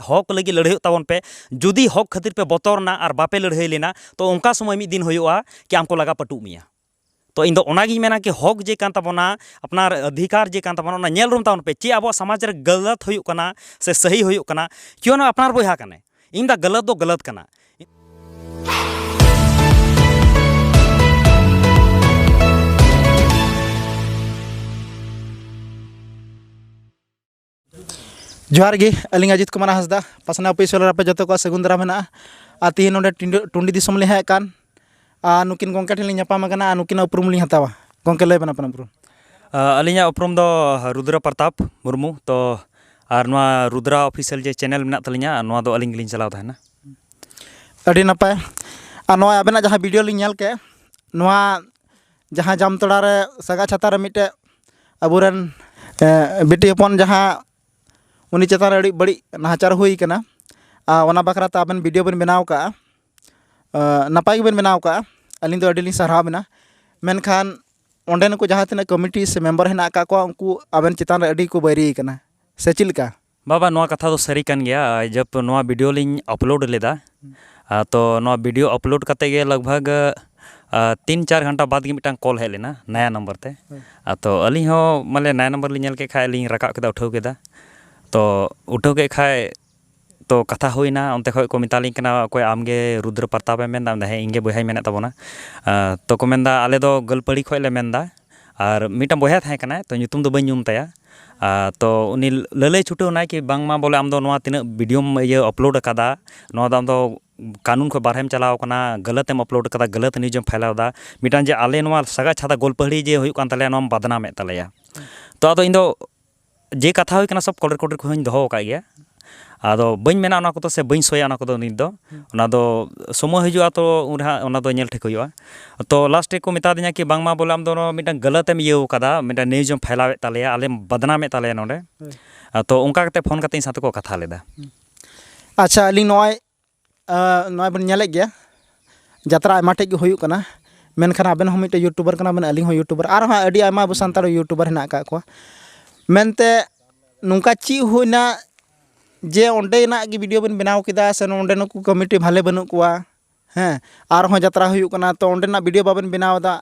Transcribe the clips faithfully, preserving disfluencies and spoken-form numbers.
ᱦᱚᱠ ᱞᱟᱹᱜᱤᱫ ᱞᱟᱹᱲᱦᱟᱹᱭᱚᱜ ᱛᱟᱵᱚᱱ ᱯᱮ᱾ ᱡᱩᱫᱤ ᱦᱚᱠ ᱠᱷᱟᱹᱛᱤᱨ ᱯᱮ ᱵᱚᱛᱚᱨ ᱮᱱᱟ ᱟᱨ ᱵᱟᱯᱮ ᱞᱟᱹᱲᱦᱟᱹᱭ ᱞᱮᱱᱟ, ᱛᱚ ᱚᱱᱠᱟ ᱥᱚᱢᱚᱭ ᱢᱤᱫ ᱫᱤᱱ ᱦᱩᱭᱩᱜᱼᱟ ᱠᱤ ᱟᱢ ᱠᱚ ᱞᱟᱜᱟ ᱯᱟᱹᱴᱩᱜ ᱢᱮᱭᱟ᱾ ᱛᱚ ᱤᱧ ᱫᱚ ᱚᱱᱟᱜᱤᱧ ᱢᱮᱱᱟ ᱠᱤ ᱦᱚᱠ ᱡᱮ ᱠᱟᱱ ᱛᱟᱵᱚᱱᱟ, ᱟᱯᱱᱟᱨ ᱚᱫᱷᱤᱠᱟᱨ ᱡᱮ ᱠᱟᱱ ᱛᱟᱵᱚᱱᱟ, ᱚᱱᱟ ᱧᱮᱞ ᱨᱩᱢ ᱛᱟᱵᱚᱱ ᱯᱮ᱾ ᱪᱮᱫ ᱟᱵᱚᱣᱟᱜ ᱥᱚᱢᱟᱡᱽ ᱨᱮ ᱜᱟᱞᱟᱛ ᱦᱩᱭᱩᱜ ᱠᱟᱱᱟ ᱥᱮ ᱥᱟᱹᱦᱤ ᱦᱩᱭᱩᱜ ᱠᱟᱱᱟ, ᱠᱤᱭᱚ ᱱᱟ ᱟᱯᱱᱟᱨ ᱵᱚᱭᱦᱟ ᱠᱟᱱᱟᱭ, ᱤᱧ ᱫᱚ ᱜᱟᱞᱟᱛ ᱫᱚ ᱜᱟᱞᱟᱛ ᱠᱟᱱᱟ᱾ ᱡᱚᱦᱟᱨ ᱜᱮ, ᱟᱹᱞᱤᱧ ᱟᱡᱤᱛ ᱠᱩᱢᱟᱨ ᱦᱟᱸᱥᱫᱟ, ᱯᱟᱥᱱᱟᱣ ᱚᱯᱷᱤᱥᱤᱭᱟᱞ ᱨᱮ ᱟᱯᱮ ᱡᱚᱛᱚ ᱠᱚᱣᱟᱜ ᱥᱟᱹᱜᱩᱱ ᱫᱟᱨᱟᱢ ᱦᱮᱱᱟᱜᱼᱟ᱾ ᱟᱨ ᱛᱤᱦᱤᱧ ᱱᱚᱰᱮ ᱴᱤᱸᱰᱟᱹ-, ᱴᱩᱸᱰᱤ ᱫᱤᱥᱚᱢ ᱞᱤᱧ ᱦᱮᱡ ᱟᱠᱟᱱ, ᱟᱨ ᱱᱩᱠᱤᱱ ᱜᱚᱢᱠᱮ ᱴᱷᱮᱱ ᱞᱤᱧ ᱧᱟᱯᱟᱢ ᱟᱠᱟᱱᱟ, ᱟᱨ ᱱᱩᱠᱤᱱᱟᱜ ᱩᱯᱨᱩᱢ ᱞᱤᱧ ᱦᱟᱛᱟᱣᱟ᱾ ᱜᱚᱢᱠᱮ, ᱞᱟᱹᱭ ᱵᱮᱱ ᱟᱯᱮᱱ ᱩᱯᱨᱩᱢ᱾ ᱟᱹᱞᱤᱧᱟᱜ ᱩᱯᱨᱩᱢ ᱫᱚ ᱨᱩᱫᱨᱟ ᱯᱨᱚᱛᱟᱯ ᱢᱩᱨᱢᱩ᱾ ᱛᱚ, ᱟᱨ ᱱᱚᱣᱟ ᱨᱩᱫᱨᱟ ᱚᱯᱷᱤᱥᱤᱭᱟᱞ ᱡᱮ ᱪᱮᱱᱮᱞ ᱢᱮᱱᱟᱜ ᱛᱟᱹᱞᱤᱧᱟ, ᱱᱚᱣᱟ ᱫᱚ ᱟᱹᱞᱤᱧ ᱜᱮᱞᱤᱧ ᱪᱟᱞᱟᱣ ᱛᱟᱦᱮᱱᱟ᱾ ᱟᱹᱰᱤ ᱱᱟᱯᱟᱭ᱾ ᱟᱨ ᱱᱚᱣᱟ ᱟᱵᱮᱱᱟᱜ ᱡᱟᱦᱟᱸ ᱵᱷᱤᱰᱤᱭᱳ ᱞᱤᱧ ᱧᱮᱞ ᱠᱮᱫ, ᱱᱚᱣᱟ ᱡᱟᱦᱟᱸ ᱡᱟᱢᱛᱚᱲᱟ ᱨᱮ ᱥᱟᱜᱟ ᱪᱷᱟᱛᱟ ᱨᱮ ᱢᱤᱫᱴᱮᱡ ᱟᱵᱚᱨᱮᱱ, ᱮ, ᱵᱤᱴᱤ ᱦᱚᱯᱚᱱ ᱡᱟᱦᱟᱸ ᱩᱱᱤ ᱪᱮᱛᱟᱱ ᱨᱮ ᱟᱹᱰᱤ ᱵᱟᱹᱲᱤᱡ ᱱᱟᱦᱟᱪᱟᱨ ᱦᱩᱭ ᱠᱟᱱᱟ, ᱟᱨ ᱚᱱᱟ ᱵᱟᱠᱷᱨᱟ ᱛᱮ ᱟᱵᱮᱱ ᱵᱷᱤᱰᱤᱭᱳ ᱵᱮᱱ ᱵᱮᱱᱟᱣ ᱠᱟᱜᱼᱟ, ᱮ, ᱱᱟᱯᱟᱭ ᱜᱮᱵᱮᱱ ᱵᱮᱱᱟᱣ ᱠᱟᱜᱼᱟ, ᱟᱹᱞᱤᱧ ᱫᱚ ᱟᱹᱰᱤ ᱞᱤᱧ ᱥᱟᱨᱦᱟᱣ ᱵᱮᱱᱟ᱾ ᱢᱮᱱᱠᱷᱟᱱ ᱚᱸᱰᱮᱱ ᱠᱚ ᱡᱟᱦᱟᱸ ᱛᱤᱱᱟᱹᱜ ᱠᱚᱢᱤᱴᱤ ᱥᱮ ᱢᱮᱢᱵᱟᱨ ᱦᱮᱱᱟᱜ ᱟᱠᱟᱫ ᱠᱚᱣᱟ, ᱩᱱᱠᱩ ᱟᱵᱮᱱ ᱪᱮᱛᱟᱱ ᱨᱮ ᱟᱹᱰᱤ ᱠᱚ ᱵᱟᱹᱭᱨᱤ ᱠᱟᱱᱟ, ᱥᱮ ᱪᱮᱫ ᱞᱮᱠᱟ? ᱵᱟᱵᱟ, ᱱᱚᱣᱟ ᱠᱟᱛᱷᱟ ᱫᱚ ᱥᱟᱹᱨᱤ ᱠᱟᱱ ᱜᱮᱭᱟ᱾ ᱡᱟᱵ ᱱᱚᱣᱟ ᱵᱷᱤᱰᱤᱭᱳ ᱞᱤᱧ ᱟᱯᱞᱳᱰ ᱞᱮᱫᱟ, ᱦᱩᱸ᱾ ᱟ, ᱛᱚ ᱱᱚᱣᱟ ᱵᱷᱤᱰᱤᱭᱳ ᱟᱯᱞᱳᱰ ᱠᱟᱛᱮ ᱜᱮ ᱞᱟᱜᱽ ᱵᱷᱟᱜᱽ, ᱟ, ᱛᱤᱱ ᱪᱟᱨ ᱜᱷᱚᱱᱴᱟ ᱵᱟᱫᱽ ᱜᱮ ᱢᱤᱫᱴᱟᱝ ᱠᱚᱞ ᱦᱮᱡ ᱞᱮᱱᱟ ᱱᱟᱭᱟ ᱱᱚᱢᱵᱚᱨ ᱛᱮ᱾ ᱦᱩᱸ᱾ ᱟ, ᱛᱚ ᱟᱹᱞᱤᱧ ᱦᱚᱸ ᱢᱟᱱᱮ ᱱᱟᱭᱟ ᱱᱚᱢᱵᱚᱨ ᱞᱤᱧ ᱧᱮᱞ ᱠᱮᱫ ᱠᱷᱟᱡ ᱞᱤᱧ ᱨᱟᱠᱟᱵ ᱠᱮᱫᱟ, ᱩᱴᱷᱟᱹᱣ ᱠᱮᱫᱟ᱾ ᱛᱚ ᱩᱴᱷᱟᱹᱣ ᱠᱮᱫ ᱠᱷᱟᱡ ᱛᱚ ᱠᱟᱛᱷᱟ ᱦᱩᱭᱱᱟ, ᱚᱱᱛᱮ ᱠᱷᱚᱡ ᱠᱚ ᱢᱮᱛᱟᱞᱤᱧ ᱠᱟᱱᱟ, "ᱚᱠᱚᱭ ᱟᱢ ᱜᱮ ᱨᱩᱫᱨᱚ ᱯᱨᱚᱛᱟᱯ ᱮᱢ ᱢᱮᱱᱫᱟ?" ᱢᱮᱱᱫᱟ, "ᱦᱮᱸ, ᱤᱧ ᱜᱮ ᱵᱚᱭᱦᱟᱧ ᱢᱮᱱᱮᱫ ᱛᱟᱵᱚᱱᱟ᱾" ᱟ, ᱛᱚ ᱠᱚ ᱢᱮᱱᱫᱟ, "ᱟᱞᱮ ᱫᱚ ᱜᱳᱞᱯᱟᱹᱲᱤ ᱠᱷᱚᱡ ᱞᱮ ᱢᱮᱱᱫᱟ, ᱟᱨ ᱢᱤᱫᱴᱟᱝ ᱵᱚᱭᱦᱟ ᱛᱟᱦᱮᱸ ᱠᱟᱱᱟᱭ, ᱛᱚ ᱧᱩᱛᱩᱢ ᱫᱚ ᱵᱟᱹᱧ ᱧᱩᱢ ᱛᱟᱭᱟ᱾ ᱟ, ᱛᱚ ᱩᱱᱤ ᱞᱟᱹᱞᱟᱹᱭ ᱪᱷᱩᱴᱟᱹᱣ ᱮᱱᱟᱭ ᱠᱤ ᱵᱟᱝᱢᱟ ᱵᱚᱞᱮ ᱟᱢ ᱫᱚ ᱱᱚᱣᱟ ᱛᱤᱱᱟᱹᱜ ᱵᱷᱤᱰᱤᱭᱳᱢ ᱤᱭᱟᱹ ᱟᱯᱞᱳᱰ ᱟᱠᱟᱫᱟ, ᱱᱚᱣᱟ ᱫᱚ ᱟᱢ ᱫᱚ ᱠᱟᱹᱱᱩᱱ ᱠᱷᱚᱡ ᱵᱟᱨᱦᱮᱢ ᱪᱟᱞᱟᱣ ᱠᱟᱱᱟ, ᱜᱟᱹᱞᱟᱹᱛ ᱮᱢ ᱟᱯᱞᱳᱰ ᱟᱠᱟᱫᱟ, ᱜᱟᱹᱞᱟᱹᱛ ᱱᱤᱭᱩᱡ ᱮᱢ ᱯᱷᱮᱞᱟᱣ ᱮᱫᱟ, ᱢᱤᱫᱴᱟᱝ ᱡᱮ ᱟᱞᱮ ᱱᱚᱣᱟ ᱥᱟᱜᱟ ᱪᱷᱟᱛᱟ ᱜᱳᱞᱯᱟᱹᱲᱤ ᱡᱮ ᱦᱩᱭᱩᱜ ᱠᱟᱱ ᱛᱟᱞᱮᱭᱟ, ᱱᱚᱣᱟᱢ ᱵᱟᱫᱱᱟᱢᱮᱫ ᱛᱟᱞᱮᱭᱟ᱾" ᱛᱚ ᱟᱫᱚ ᱤᱧ ᱫᱚ ᱡᱮ ᱠᱟᱛᱷᱟ ᱦᱩᱭ ᱠᱟᱱᱟ, ᱥᱚᱵ ᱠᱚᱞ ᱨᱮᱠᱚᱨᱰ ᱠᱚᱦᱚᱸᱧ ᱫᱚᱦᱚ ᱟᱠᱟᱫ ᱜᱮᱭᱟ᱾ ᱟᱫᱚ ᱵᱟᱹᱧ ᱢᱮᱱᱟ ᱚᱱᱟ ᱠᱚᱫᱚ ᱥᱮ ᱵᱟᱹᱧ ᱥᱳᱭᱟ ᱚᱱᱟ ᱠᱚᱫᱚ ᱱᱤᱛ ᱫᱚ᱾ ᱦᱩᱸ᱾ ᱚᱱᱟ ᱫᱚ ᱥᱚᱢᱚᱭ ᱦᱤᱡᱩᱜᱼᱟ, ᱛᱚ ᱩᱱ ᱨᱮ ᱦᱟᱸᱜ ᱚᱱᱟ ᱫᱚ ᱧᱮᱞ ᱴᱷᱤᱠ ᱦᱩᱭᱩᱜᱼᱟ᱾ ᱛᱚ ᱞᱟᱥᱴ ᱨᱮᱠᱚ ᱢᱮᱛᱟ ᱫᱤᱧᱟ ᱠᱤ ᱵᱟᱝᱢᱟ ᱵᱚᱞᱮ ᱟᱢ ᱫᱚ ᱱᱚᱣᱟ ᱢᱤᱫᱴᱟᱝ ᱜᱟᱹᱞᱟᱹᱛ ᱮᱢ ᱤᱭᱟᱹᱣ ᱠᱟᱫᱟ, ᱢᱤᱫᱴᱟᱝ ᱱᱤᱭᱩᱡ ᱮᱢ ᱯᱷᱮᱞᱟᱣᱮᱫ ᱛᱟᱞᱮᱭᱟ, ᱟᱞᱮᱢ ᱵᱟᱫᱱᱟᱢᱮᱫ ᱛᱟᱞᱮᱭᱟ ᱱᱚᱰᱮ᱾ ᱦᱳᱭ᱾ ᱟ, ᱛᱚ ᱚᱱᱠᱟ ᱠᱟᱛᱮ ᱯᱷᱳᱱ ᱠᱟᱛᱮ ᱤᱧ ᱥᱟᱶ ᱛᱮᱠᱚ ᱠᱟᱛᱷᱟ ᱞᱮᱫᱟ᱾ ᱦᱩᱸ᱾ ᱟᱪᱪᱷᱟ, ᱟᱹᱞᱤᱧ ᱱᱚᱜᱼᱚᱭ ᱟᱸ, ᱱᱚᱜᱼᱚᱭ ᱵᱚᱱ ᱧᱮᱞᱮᱫ ᱜᱮᱭᱟ, ᱡᱟᱛᱨᱟ ᱟᱭᱢᱟ ᱴᱷᱮᱡ ᱜᱮ ᱦᱩᱭᱩᱜ ᱠᱟᱱᱟ, ᱢᱮᱱᱠᱷᱟᱱ ᱟᱵᱮᱱ ᱦᱚᱸ ᱢᱤᱫᱴᱮᱡ ᱭᱩᱴᱩᱵᱟᱨ ᱠᱟᱱᱟ ᱵᱮᱱ, ᱟᱹᱞᱤᱧ ᱦᱚᱸ ᱭᱩᱴᱩᱵᱟᱨ, ᱟᱨᱦᱚᱸ ᱟᱹᱰᱤ ᱟᱭᱢᱟ ᱟᱵᱚ ᱥᱟᱱᱛᱟᱲ ᱭᱩᱴᱩᱵᱟᱨ ᱦᱮᱱᱟᱜ ᱟᱠᱟᱫ ᱠᱚᱣᱟ᱾ ᱢᱮᱱᱛᱮ ᱱᱚᱝᱠᱟ ᱪᱮᱫ ᱦᱩᱭᱱᱟ, ᱡᱮ ᱚᱸᱰᱮᱱᱟᱜ ᱜᱮ ᱵᱷᱤᱰᱤᱭᱳ ᱵᱮᱱ ᱵᱮᱱᱟᱣ ᱠᱮᱫᱟ ᱥᱮ ᱱᱚᱸᱰᱮ ᱱᱩᱠᱩ ᱠᱚᱢᱤᱴᱤ ᱵᱷᱟᱞᱮ ᱵᱟᱹᱱᱩᱜ ᱠᱚᱣᱟ, ᱦᱮᱸ, ᱟᱨᱦᱚᱸ ᱡᱟᱛᱨᱟ ᱦᱩᱭᱩᱜ ᱠᱟᱱᱟ, ᱛᱚ ᱚᱸᱰᱮᱱᱟᱜ ᱵᱷᱤᱰᱤᱭᱳ ᱵᱟᱵᱮᱱ ᱵᱮᱱᱟᱣ ᱮᱫᱟ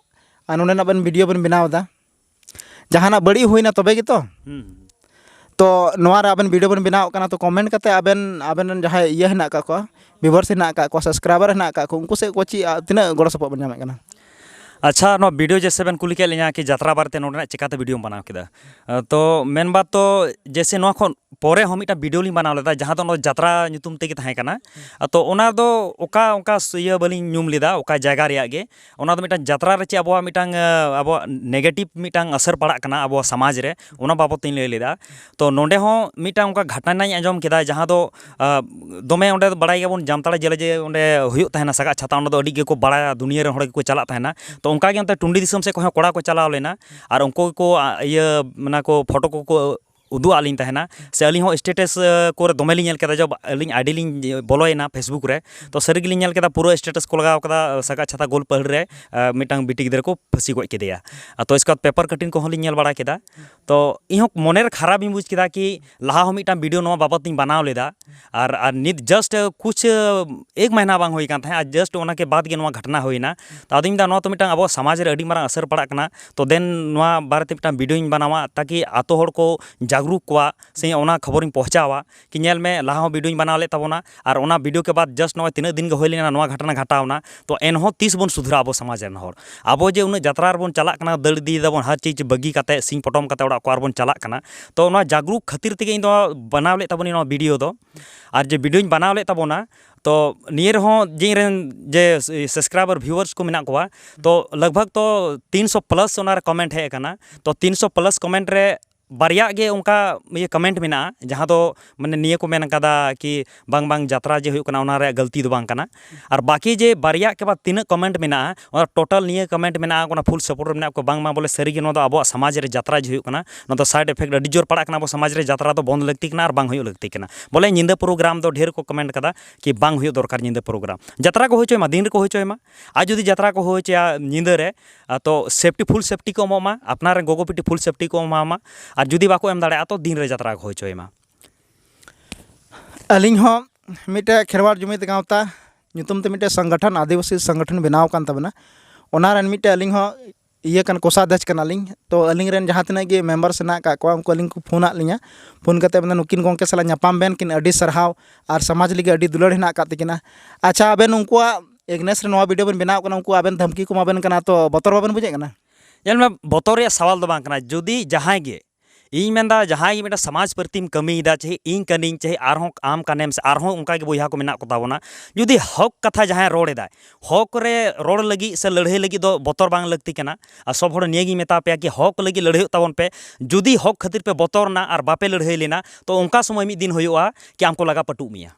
ᱟᱨ ᱱᱚᱸᱰᱮᱱᱟᱜ ᱵᱮᱱ ᱵᱷᱤᱰᱤᱭᱳ ᱵᱮᱱ ᱵᱮᱱᱟᱣ ᱮᱫᱟ, ᱡᱟᱦᱟᱱᱟᱜ ᱵᱟᱹᱲᱤᱡ ᱦᱩᱭᱱᱟ ᱛᱚᱵᱮ ᱜᱮᱛᱚ᱾ ᱛᱚ ᱱᱚᱣᱟ ᱨᱮ ᱟᱵᱮᱱ ᱵᱷᱤᱰᱤᱭᱳ ᱵᱮᱱ ᱵᱮᱱᱟᱣ ᱠᱟᱱᱟ, ᱛᱚ ᱠᱚᱢᱮᱱᱴ ᱠᱟᱛᱮ ᱟᱵᱮᱱ, ᱟᱵᱮᱱ ᱨᱮᱱ ᱡᱟᱦᱟᱸᱭ ᱤᱭᱟᱹ ᱦᱮᱱᱟᱜ ᱟᱠᱟᱫ ᱠᱚᱣᱟ, ᱵᱷᱤᱭᱩᱣᱟᱨᱥ ᱦᱮᱱᱟᱜ ᱟᱠᱟᱫ ᱠᱚᱣᱟ, ᱥᱟᱵᱥᱠᱨᱟᱭᱵᱟᱨ ᱦᱮᱱᱟᱜ ᱟᱠᱟᱫ ᱠᱚᱣᱟ, ᱩᱱᱠᱩ ᱥᱮᱫ ᱠᱚ ᱪᱮᱫ, ᱛᱤᱱᱟᱹᱜ ᱜᱚᱲᱚ ᱥᱚᱯᱚᱦᱚᱫ ᱵᱮᱱ ᱧᱟᱢᱮᱫ ᱠᱟᱱᱟ? ᱟᱪᱪᱷᱟ, ᱱᱚᱣᱟ ᱵᱷᱤᱰᱤᱭᱳ ᱡᱮᱥᱮ ᱵᱮᱱ ᱠᱩᱞᱤ ᱠᱮᱫ ᱞᱤᱧᱟ ᱠᱤ ᱡᱟᱛᱨᱟ ᱵᱟᱨᱮᱛᱮ ᱱᱚᱰᱮᱱᱟᱜ ᱪᱤᱠᱟᱛᱮ ᱵᱷᱤᱰᱤᱭᱳᱢ ᱵᱮᱱᱟᱣ ᱠᱮᱫᱟ? ᱛᱚ ᱢᱮᱱ ᱵᱟᱛ ᱛᱚ ᱡᱮᱥᱮ ᱱᱚᱣᱟ ᱠᱷᱚᱱ ᱯᱚᱨᱮ ᱦᱚᱸ ᱢᱤᱫᱴᱟᱝ ᱵᱷᱤᱰᱤᱭᱳ ᱞᱤᱧ ᱵᱮᱱᱟᱣ ᱞᱮᱫᱟ, ᱡᱟᱦᱟᱸ ᱫᱚ ᱱᱚᱣᱟ ᱡᱟᱛᱨᱟ ᱧᱩᱛᱩᱢ ᱛᱮᱜᱮ ᱛᱟᱦᱮᱸ ᱠᱟᱱᱟ᱾ ᱛᱚ ᱚᱱᱟ ᱫᱚ ᱚᱠᱟ, ᱚᱱᱠᱟ ᱤᱭᱟᱹ ᱵᱟᱹᱞᱤᱧ ᱧᱩᱢ ᱞᱮᱫᱟ, ᱚᱠᱟ ᱡᱟᱭᱜᱟ ᱨᱮᱭᱟᱜ ᱜᱮ, ᱚᱱᱟ ᱫᱚ ᱢᱤᱫᱴᱟᱝ ᱡᱟᱛᱨᱟ ᱨᱮ ᱪᱮᱫ ᱟᱵᱚᱣᱟᱜ ᱢᱤᱫᱴᱟᱝ, ᱟᱵᱚᱣᱟᱜ ᱱᱮᱜᱮᱴᱤᱵᱷ ᱢᱤᱫᱴᱟᱝ ᱟᱥᱟᱨ ᱯᱟᱲᱟᱜ ᱠᱟᱱᱟ ᱟᱵᱚᱣᱟᱜ ᱥᱚᱢᱟᱡᱽ ᱨᱮ, ᱚᱱᱟ ᱵᱟᱵᱚᱫ ᱛᱤᱧ ᱞᱟᱹᱭ ᱞᱮᱫᱟ᱾ ᱛᱚ ᱱᱚᱰᱮ ᱦᱚᱸ ᱢᱤᱫᱴᱟᱝ ᱚᱱᱠᱟ ᱜᱷᱟᱴᱱᱟᱧ ᱟᱸᱡᱚᱢ ᱠᱮᱫᱟ, ᱡᱟᱦᱟᱸ ᱫᱚ ᱫᱚᱢᱮ ᱚᱸᱰᱮ ᱵᱟᱲᱟᱭ ᱜᱮᱭᱟᱵᱚᱱ ᱡᱟᱢᱛᱟᱲᱟ ᱡᱮᱞᱮ ᱡᱮ ᱚᱸᱰᱮ ᱦᱩᱭᱩᱜ ᱛᱟᱦᱮᱱᱟ ᱥᱟᱜᱟᱫ ᱪᱷᱟᱛᱟ, ᱚᱸᱰᱮ ᱫᱚ ᱟᱹᱰᱤ ᱜᱮᱠᱚ ᱵᱟᱲᱟᱭᱟ, ᱫᱩᱱᱤᱭᱟᱹ ᱨᱮᱱ ᱦᱚᱲ ᱜᱮᱠᱚ ᱪᱟᱞᱟᱜ ᱛᱟᱦᱮᱱᱟ᱾ ᱛᱚ ᱚᱱᱠᱟ ᱜᱮ ᱚᱱᱛᱮ ᱴᱩᱸᱰᱤ ᱫᱤᱥᱚᱢ ᱥᱮᱫ ᱠᱷᱚᱱ ᱦᱚᱸ ᱠᱚᱲᱟ ᱠᱚ ᱪᱟᱞᱟᱣ ᱞᱮᱱᱟ, ᱟᱨ ᱩᱱᱠᱩ ᱜᱮᱠᱚ ᱤᱭᱟᱹ ᱚᱱᱟ ᱠᱚ ᱯᱷᱳᱴᱳ ᱠᱚᱠᱚ ᱩᱫᱩᱜ ᱟᱫ ᱞᱤᱧ ᱛᱟᱦᱮᱱᱟ, ᱥᱮ ᱟᱹᱞᱤᱧ ᱦᱚᱸ ᱥᱴᱮᱴᱟᱥ ᱠᱚᱨᱮ ᱫᱚᱢᱮ ᱞᱤᱧ ᱧᱮᱞ ᱠᱮᱫᱟ, ᱡᱚᱵ ᱟᱹᱞᱤᱧ ᱟᱭᱰᱤ ᱞᱤᱧ ᱵᱚᱞᱚᱭᱮᱱᱟ ᱯᱷᱮᱥᱵᱩᱠ ᱨᱮ, ᱛᱚ ᱥᱟᱹᱨᱤ ᱜᱮᱞᱤᱧ ᱧᱮᱞ ᱠᱮᱫᱟ ᱯᱩᱨᱟᱹ ᱥᱴᱮᱴᱟᱥ ᱠᱚ ᱞᱟᱜᱟᱣ ᱠᱟᱫᱟ ᱥᱟᱜᱟᱫ ᱪᱷᱟᱛᱟ ᱜᱳᱞ ᱯᱟᱹᱦᱤᱲ ᱨᱮ ᱢᱤᱫᱴᱟᱝ ᱵᱤᱴᱤ ᱜᱤᱫᱽᱨᱟᱹ ᱠᱚ ᱯᱷᱟᱹᱥᱤ ᱜᱚᱡ ᱠᱮᱫᱮᱭᱟ᱾ ᱛᱚ ᱤᱥᱠᱮ ᱵᱟᱫ ᱯᱮᱯᱟᱨ ᱠᱟᱴᱤᱝ ᱠᱚᱦᱚᱸ ᱞᱤᱧ ᱧᱮᱞ ᱵᱟᱲᱟ ᱠᱮᱫᱟ᱾ ᱛᱚ ᱤᱧᱦᱚᱸ ᱢᱚᱱᱮᱨᱮ ᱠᱷᱟᱨᱟᱯ ᱤᱧ ᱵᱩᱡᱽ ᱠᱮᱫᱟ ᱠᱤ ᱞᱟᱦᱟ ᱦᱚᱸ ᱢᱤᱫᱴᱟᱝ ᱵᱷᱤᱰᱤᱭᱳ ᱱᱚᱣᱟ ᱵᱟᱵᱚᱫ ᱤᱧ ᱵᱮᱱᱟᱣ ᱞᱮᱫᱟ, ᱟᱨ ᱟᱨ ᱱᱤᱛ ᱡᱟᱥᱴ ᱠᱩᱪ ᱮᱠ ᱢᱟᱦᱤᱱᱟ ᱵᱟᱝ ᱦᱩᱭ ᱠᱟᱱ ᱛᱟᱦᱮᱸᱫ, ᱟᱨ ᱡᱟᱥᱴ ᱚᱱᱟ ᱠᱮ ᱵᱟᱫ ᱜᱮ ᱱᱚᱣᱟ ᱜᱷᱚᱴᱱᱟ ᱦᱩᱭᱱᱟ᱾ ᱛᱚ ᱟᱫᱚᱧ ᱢᱮᱱᱫᱟ ᱱᱚᱣᱟ ᱛᱚ ᱢᱤᱫᱴᱟᱝ ᱟᱵᱚ ᱥᱚᱢᱟᱡᱽ ᱨᱮ ᱟᱹᱰᱤ ᱢᱟᱨᱟᱝ ᱟᱥᱟᱨ ᱯᱟᱲᱟᱜ ᱠᱟᱱᱟ, ᱛᱚ ᱫᱮᱱ ᱱᱚᱣᱟ ᱵᱟᱨᱮᱛᱮ ᱢᱤᱫᱴᱟᱝ ᱵᱷᱤᱰᱤᱭᱳᱧ ᱵᱮᱱᱟᱣᱟ ᱛᱟᱠᱤ ᱟᱛᱳ ᱦᱚᱲ ᱠᱚ ᱡᱟᱜᱽᱨᱩᱠ ᱠᱚᱣᱟ ᱥᱮ ᱚᱱᱟ ᱠᱷᱚᱵᱚᱨᱤᱧ ᱯᱚᱦᱪᱟᱣᱟ ᱠᱤ ᱧᱮᱞ ᱢᱮ ᱞᱟᱦᱟ ᱦᱚᱸ ᱵᱷᱤᱰᱤᱭᱳᱧ ᱵᱮᱱᱟᱣ ᱞᱮᱫ ᱛᱟᱵᱚᱱᱟ, ᱟᱨ ᱚᱱᱟ ᱵᱷᱤᱰᱤᱭᱳ ᱠᱮ ᱵᱟᱫ ᱡᱟᱥᱴ ᱱᱚᱜᱼᱚᱭ ᱛᱤᱱᱟᱹᱜ ᱫᱤᱱ ᱜᱮ ᱦᱩᱭ ᱞᱮᱱᱟ ᱱᱚᱣᱟ ᱜᱷᱚᱴᱱᱟ ᱜᱷᱚᱴᱟᱣᱱᱟ᱾ ᱛᱚ ᱮᱱᱦᱚᱸ ᱛᱤᱥ ᱵᱚᱱ ᱥᱩᱫᱷᱨᱟᱹᱜᱼᱟ ᱟᱵᱚ ᱥᱚᱢᱟᱡᱽ ᱨᱮᱱ ᱦᱚᱲ? ᱟᱵᱚ ᱡᱮ ᱩᱱᱟᱹᱜ ᱡᱟᱛᱨᱟ ᱨᱮᱵᱚᱱ ᱪᱟᱞᱟᱜ ᱠᱟᱱᱟ, ᱫᱟᱹᱲ ᱤᱫᱤᱭᱮᱫᱟᱵᱚᱱ, ᱦᱟᱨ ᱪᱤᱡᱽ ᱵᱟᱹᱜᱤ ᱠᱟᱛᱮ, ᱥᱤᱧ ᱯᱚᱴᱚᱢ ᱠᱟᱛᱮ ᱚᱲᱟᱜ ᱠᱚ ᱟᱨᱵᱚᱱ ᱪᱟᱞᱟᱜ ᱠᱟᱱᱟ᱾ ᱛᱚ ᱱᱚᱣᱟ ᱡᱟᱜᱽᱨᱩᱠ ᱠᱷᱟᱹᱛᱤᱨ ᱛᱮᱜᱮ ᱤᱧ ᱫᱚ ᱵᱮᱱᱟᱣ ᱞᱮᱫ ᱛᱟᱵᱚᱱᱟᱹᱧ ᱱᱚᱣᱟ ᱵᱷᱤᱰᱤᱭᱳ ᱫᱚ᱾ ᱟᱨ ᱡᱮ ᱵᱷᱤᱰᱤᱭᱳᱧ ᱵᱮᱱᱟᱣ ᱞᱮᱫ ᱛᱟᱵᱚᱱᱟ, ᱛᱚ ᱱᱤᱭᱟᱹ ᱨᱮᱦᱚᱸ ᱡᱮ ᱤᱧ ᱨᱮᱱ ᱡᱮ ᱥᱟᱵᱥᱠᱨᱟᱭᱵᱟᱨ ᱵᱷᱤᱭᱩᱣᱟᱨᱥ ᱠᱚ ᱢᱮᱱᱟᱜ ᱠᱚᱣᱟ, ᱛᱚ ᱞᱟᱜᱽ ᱵᱷᱟᱜᱽ ᱛᱚ ᱛᱤᱱᱥᱚ ᱯᱞᱟᱥ ᱚᱱᱟᱨᱮ ᱠᱚᱢᱮᱱᱴ ᱦᱮᱡ ᱟᱠᱟᱱᱟ᱾ ᱛᱚ ᱛᱤᱱᱥᱚ ᱯᱞᱟᱥ ᱠᱚᱢᱮᱱᱴ ᱨᱮ ᱵᱟᱨᱭᱟ ᱜᱮ ᱚᱱᱠᱟ ᱤᱭᱟᱹ ᱠᱚᱢᱮᱱᱴ ᱢᱮᱱᱟᱜᱼᱟ, ᱡᱟᱦᱟᱸ ᱫᱚ ᱢᱟᱱᱮ ᱱᱤᱭᱟᱹ ᱠᱚ ᱢᱮᱱ ᱠᱟᱫᱟ ᱠᱤ ᱵᱟᱝ, ᱵᱟᱝ, ᱡᱟᱛᱨᱟ ᱡᱮ ᱦᱩᱭᱩᱜ ᱠᱟᱱᱟ ᱚᱱᱟ ᱨᱮᱭᱟᱜ ᱜᱟᱹᱞᱛᱤ ᱫᱚ ᱵᱟᱝ ᱠᱟᱱᱟ᱾ ᱟᱨ ᱵᱟᱠᱤ ᱡᱮ ᱵᱟᱨᱭᱟ ᱠᱮ ᱵᱟᱫ ᱛᱤᱱᱟᱹᱜ ᱠᱚᱢᱮᱱᱴ ᱢᱮᱱᱟᱜᱼᱟ, ᱚᱱᱟ ᱴᱳᱴᱟᱞ ᱱᱤᱭᱟᱹ ᱠᱚᱢᱮᱱᱴ ᱢᱮᱱᱟᱜᱼᱟ, ᱚᱱᱟ ᱯᱷᱩᱞ ᱥᱟᱯᱳᱨᱴ ᱨᱮ ᱢᱮᱱᱟᱜ ᱠᱚᱣᱟ, ᱵᱟᱝᱢᱟ ᱵᱚᱞᱮ ᱥᱟᱹᱨᱤ ᱜᱮ ᱱᱚᱣᱟ ᱫᱚ ᱟᱵᱚᱣᱟᱜ ᱥᱚᱢᱟᱡᱽ ᱨᱮ ᱡᱟᱛᱨᱟ ᱡᱮ ᱦᱩᱭᱩᱜ ᱠᱟᱱᱟ, ᱱᱚᱣᱟ ᱫᱚ ᱥᱟᱭᱤᱰ ᱤᱯᱷᱮᱠᱴ ᱟᱹᱰᱤ ᱡᱳᱨ ᱯᱟᱲᱟᱜ ᱠᱟᱱᱟ ᱟᱵᱚ ᱥᱚᱢᱟᱡᱽ ᱨᱮ, ᱡᱟᱛᱨᱟ ᱫᱚ ᱵᱚᱱᱫ ᱞᱟᱹᱠᱛᱤ ᱠᱟᱱᱟ ᱟᱨ ᱵᱟᱝ ᱦᱩᱭᱩᱜ ᱞᱟᱹᱠᱛᱤ ᱠᱟᱱᱟ᱾ ᱵᱚᱞᱮ ᱧᱤᱫᱟᱹ ᱯᱨᱳᱜᱨᱟᱢ ᱫᱚ ᱰᱷᱮᱨ ᱠᱚ ᱠᱚᱢᱮᱱᱴ ᱠᱟᱫᱟ ᱠᱤ ᱵᱟᱝ ᱦᱩᱭᱩᱜ ᱫᱚᱨᱠᱟᱨ ᱧᱤᱫᱟᱹ ᱯᱨᱳᱜᱨᱟᱢ, ᱡᱟᱛᱨᱟ ᱠᱚ ᱦᱩᱭ ᱦᱚᱪᱚᱭ ᱢᱟ, ᱫᱤᱱ ᱨᱮᱠᱚ ᱦᱩᱭ ᱦᱚᱪᱚᱭ ᱢᱟ᱾ ᱟᱨ ᱡᱩᱫᱤ ᱡᱟᱛᱨᱟ ᱠᱚ ᱦᱩᱭ ᱦᱚᱪᱚᱭᱟ ᱧᱤᱫᱟᱹ ᱨᱮ, ᱟᱨ ᱛᱚ ᱥᱮᱯᱴᱤ, ᱯᱷᱩᱞ ᱥᱮᱯᱴᱤ ᱠᱚ ᱮᱢᱚᱜ ᱢᱟ, ᱟᱯᱱᱟᱨ ᱨᱮᱱ ᱜᱚᱜᱚ ᱵᱤᱴᱤ ᱯᱷᱩᱞ ᱥᱮᱯᱴᱤ ᱠᱚ ᱮᱢᱟ ᱢᱟ, ᱟᱨ ᱡᱩᱫᱤ ᱵᱟᱠᱚ ᱮᱢ ᱫᱟᱲᱮᱭᱟᱜᱼᱟ ᱛᱚ ᱫᱤᱱ ᱨᱮ ᱡᱟᱛᱨᱟ ᱠᱚ ᱦᱩᱭ ᱦᱚᱪᱚᱭ ᱢᱟ᱾ ᱟᱹᱞᱤᱧ ᱦᱚᱸ ᱢᱤᱫᱴᱮᱡ ᱠᱷᱮᱨᱣᱟᱲ ᱡᱩᱢᱤᱫ ᱜᱟᱶᱛᱟ ᱧᱩᱛᱩᱢ ᱛᱮ ᱢᱤᱫᱴᱮᱡ ᱥᱚᱝᱜᱚᱴᱷᱚᱱ, ᱟᱹᱫᱤᱵᱟᱹᱥᱤ ᱥᱚᱝᱜᱚᱴᱷᱚᱱ ᱵᱮᱱᱟᱣ ᱟᱠᱟᱱ ᱛᱟᱵᱚᱱᱟ᱾ ᱚᱱᱟ ᱨᱮᱱ ᱢᱤᱫᱴᱮᱡ ᱟᱹᱞᱤᱧ ᱦᱚᱸ ᱤᱭᱟᱹ ᱠᱟᱱ, ᱠᱳᱥᱟᱫᱷᱭᱚᱠᱥ ᱠᱟᱱᱟᱞᱤᱧ᱾ ᱛᱚ ᱟᱹᱞᱤᱧ ᱨᱮᱱ ᱡᱟᱦᱟᱸ ᱛᱤᱱᱟᱹᱜ ᱜᱮ ᱢᱮᱢᱵᱟᱨᱥ ᱦᱮᱱᱟᱜ ᱟᱠᱟᱫ ᱠᱚᱣᱟ, ᱩᱱᱠᱩ ᱟᱹᱞᱤᱧ ᱠᱚ ᱯᱷᱳᱱ ᱟᱫ ᱞᱤᱧᱟ᱾ ᱯᱷᱳᱱ ᱠᱟᱛᱮ ᱢᱮᱱᱫᱟ, "ᱱᱩᱠᱤᱱ ᱜᱚᱢᱠᱮ ᱥᱟᱞᱟᱜ ᱧᱟᱯᱟᱢ ᱵᱮᱱ, ᱠᱤᱱ ᱟᱹᱰᱤ ᱥᱟᱨᱦᱟᱣ ᱟᱨ ᱥᱚᱢᱟᱡᱽ ᱞᱟᱹᱜᱤᱫ ᱟᱹᱰᱤ ᱫᱩᱞᱟᱹᱲ ᱦᱮᱱᱟᱜ ᱟᱠᱟᱫ ᱛᱟᱹᱠᱤᱱᱟ᱾ ᱟᱪᱪᱷᱟ, ᱟᱵᱮᱱ ᱩᱱᱠᱩᱣᱟᱜ ᱮᱜᱽᱱᱮᱥᱴ ᱨᱮ ᱱᱚᱣᱟ ᱵᱷᱤᱰᱤᱭᱳ ᱵᱮᱱ ᱵᱮᱱᱟᱣ ᱠᱟᱱᱟ, ᱩᱱᱠᱩ ᱟᱵᱮᱱ ᱫᱷᱟᱢᱠᱤ ᱠᱚ ᱮᱢᱟ ᱵᱮᱱ ᱠᱟᱱᱟ, ᱛᱚ ᱵᱚᱛᱚᱨ ᱵᱟᱵᱮᱱ ᱵᱩᱡᱷᱟᱹᱜ ᱠᱟᱱᱟ?" ᱧᱮᱞ ᱢᱮ, ᱵᱚᱛᱚᱨ ᱨᱮᱭᱟᱜ ᱥᱟᱣᱟᱞ ᱫᱚ ᱵᱟᱝ ᱠᱟᱱᱟ᱾ ᱡᱩᱫᱤ ᱡᱟᱦᱟᱸᱭ ᱜᱮ, ᱤᱧ ᱢᱮᱱᱫᱟ, ᱡᱟᱦᱟᱸᱭ ᱜᱮ ᱢᱤᱫᱴᱟᱝ ᱥᱚᱢᱟᱡᱽ ᱯᱨᱚᱛᱤᱢ ᱠᱟᱹᱢᱤᱭᱮᱫᱟ, ᱪᱟᱦᱮ ᱤᱧ ᱠᱟᱹᱱᱟᱹᱧ, ᱪᱟᱦᱮ ᱟᱨᱦᱚᱸ ᱟᱢ ᱠᱟᱱᱮᱢ, ᱥᱮ ᱟᱨᱦᱚᱸ ᱚᱱᱠᱟ ᱜᱮ ᱵᱚᱭᱦᱟ ᱠᱚ ᱢᱮᱱᱟᱜ ᱠᱚ ᱛᱟᱵᱚᱱᱟ, ᱡᱩᱫᱤ ᱦᱚᱠ ᱠᱟᱛᱷᱟ ᱡᱟᱦᱟᱸᱭ ᱨᱚᱲ ᱮᱫᱟᱭ, ᱦᱚᱠ ᱨᱮ ᱨᱚᱲ ᱞᱟᱹᱜᱤᱫ ᱥᱮ ᱞᱟᱹᱲᱦᱟᱹᱭ ᱞᱟᱹᱜᱤᱫ ᱫᱚ ᱵᱚᱛᱚᱨ ᱵᱟᱝ ᱞᱟᱹᱠᱛᱤ ᱠᱟᱱᱟ᱾ ᱟᱨ ᱥᱚᱵ ᱦᱚᱲ ᱱᱤᱭᱟᱹ ᱜᱤᱧ ᱢᱮᱛᱟ ᱯᱮᱭᱟ ᱠᱤ ᱦᱚᱠ ᱞᱟᱹᱜᱤᱫ ᱞᱟᱹᱲᱦᱟᱹᱭᱚᱜ ᱛᱟᱵᱚᱱ ᱯᱮ᱾ ᱡᱩᱫᱤ ᱦᱚᱠ ᱠᱷᱟᱹᱛᱤᱨ ᱯᱮ ᱵᱚᱛᱚᱨ ᱮᱱᱟ ᱟᱨ ᱵᱟᱯᱮ ᱞᱟᱹᱲᱦᱟᱹᱭ ᱞᱮᱱᱟ, ᱛᱚ ᱚᱱᱠᱟ ᱥᱚᱢᱚᱭ ᱢᱤᱫ ᱫᱤᱱ ᱦᱩᱭᱩᱜᱼᱟ ᱠᱤ ᱟᱢ ᱠᱚ ᱞᱟᱜᱟ ᱯᱟᱹᱴᱩᱜ ᱢᱮᱭᱟ᱾